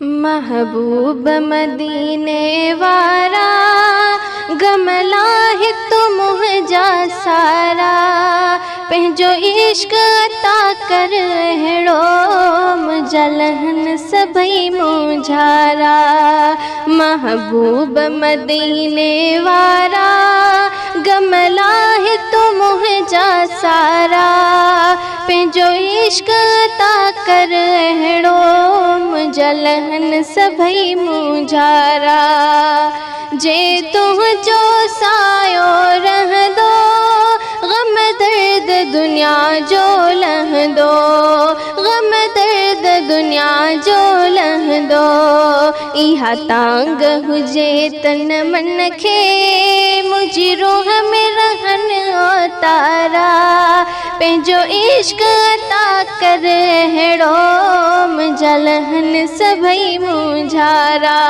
محبوب مديني وارا، غم لاهه تون منهنجا سارا. پنهنجو عشق عطا ڪر اهڙو، منهنجا لهن سڀئي مونجهارا. محبوب مديني وارا، غم لاهه تون منهنجا سارا. پنهنجو عشق عطا ڪر اهڙو، منهنجا لهن سڀئي مونجهارا. جي تنهنجو سايو رهندو، غم درد دنيا جو لهندو، غم درد دنيا جو لهندو. اها تانگ هجي تن من کي، منهنجي روح ۾ رهن اوتارا. پنهنجو عشق عطا ڪر اهڙو، منهنجا لهن سڀئي مونجهارا.